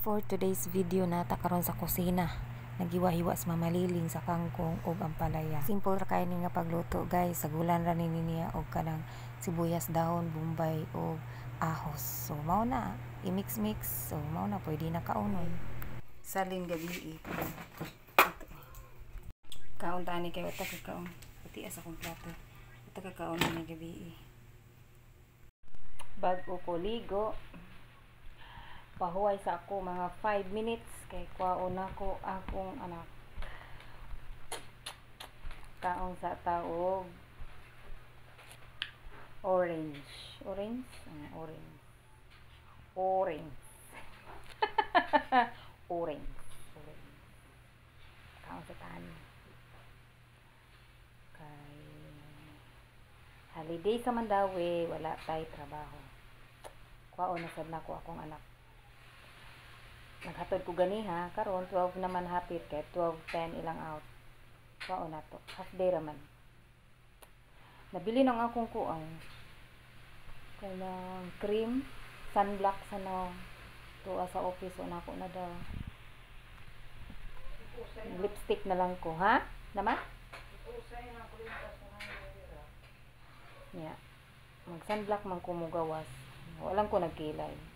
For today's video nata karon sa kusina. Nagiwa-hiwa sa mamaliling sa kangkong ug ampalaya. Simple ra kay ni nga pagluto, guys. Sagulan ra ni niya og kanang sibuyas dahon, bombay ug ahos. So mao na, i-mix-mix. So mao na, pwede na kaunon. Salin gabi. Kaon ta ani kay uta ka kaon. Pati sa akong plato. Uta ka kaon ani gabi. Bag-o ko ligo. Pahuway sa ako mga 5 minutes kay kuwaon nako akong anak. Kaon sa taog orange. Orange? Orange. Orange. Orange. Orange. Kaon sa tani. Kay holiday sa Mandaue, wala tay trabaho. Kuwaon na sad nako akong anak. Naghatod ko ganiha karon 12 naman hapit kay 12:10 ilang out. Kuwaon na to. Half day ra man. Nabili nang akong kuan. Kanang cream, sunblock sa no. Tuwa sa office o nako na daw. Lipstick na lang ko, ha? Naman? Yeah. Mag sunblock man ko mugawas. Walang ko nagkilay.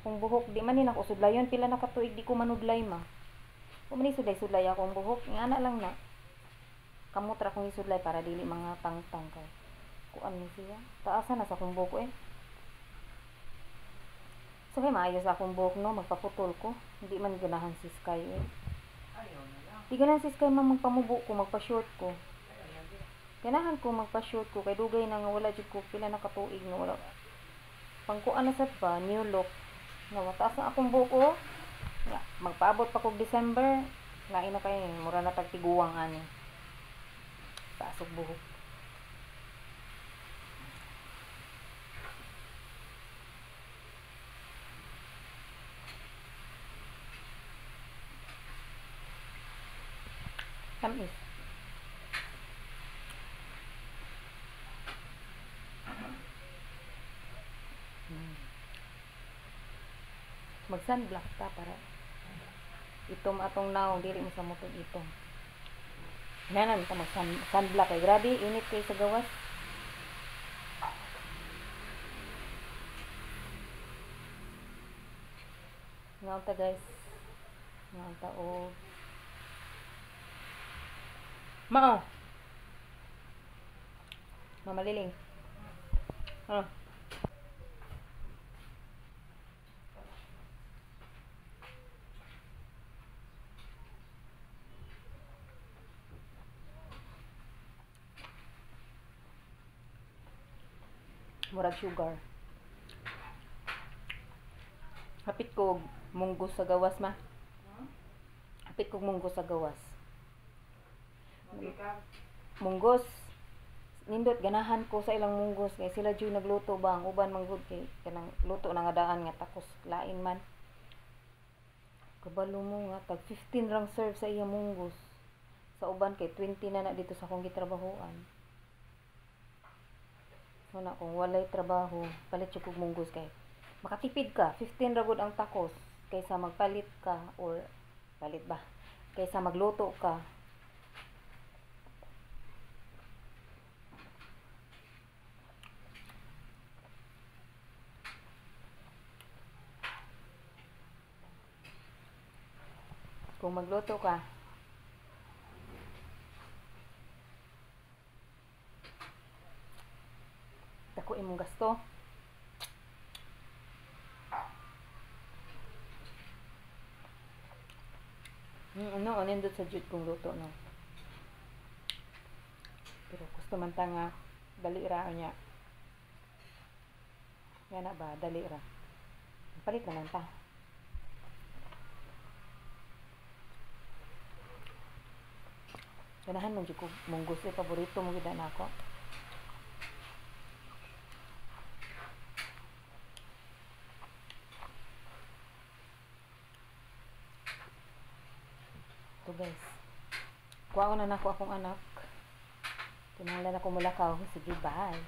Akong buhok di man ni nako sudlayon, pila na ka tuig di ko manudlay ma. Wa man ni sudlay-sudlay akong buhok, ngana lang na. Kamot ra kong isudlay para dili mga tangtang kay kuan ni siya. Taasan na sa akong buhok eh. So kay maayo sa akong buhok no, magpaputol ko. Hindi man ganahan si Sky eh. Ayaw na lang. Di ganahan si Sky man magpamubo ko, magpa-short ko. Ganahan ko magpa-short ko kay dugay na nga wala jud ko pila na ka tuig nga wala. Pangkuan na sad ba, new look. Nga mataas na akong buhok oh. Nga, magpaabot pa kog December, lain na kay mura na tag tiguang ani. Taas og buhok. Tamis. Mag sunblock ta para itom atong naong dili mo sa mutong itom. Nanan ta mag sunblock kay grabe init kay sa gawas. Ngaon ta guys. Ngaon ta og mao. Mamaliling. Ah. Murag sugar. Hapit ko munggo sa gawas ma. Hapit ko munggo sa gawas. Munggos. Nindot ganahan ko sa ilang munggos kay sila jud nagluto ba ang uban manggod kay kanang luto na nga daan nga takos lain man. Kabalo mo nga tag 15 rang serve sa iya munggos. Sa uban kay 20 na na dito sa akong gitrabahoan. Wala kung walay trabaho, palit jud kog munggos kay makatipid ka, 15 ra gud ang takos kaysa magpalit ka or palit ba kaysa magluto ka. Kung magluto ka, dako imong gasto. Ano, nindot sa jud kong luto no. Pero gusto man ta nga dali ra nya. Yana ba, dali ra. Palit na lang ta. Ganahan man jud ko munggos eh, paborito mo gid na ako. Ito guys. Kuwaon na nako akong anak. Kinahanglan ako mulakaw. Sige, bye.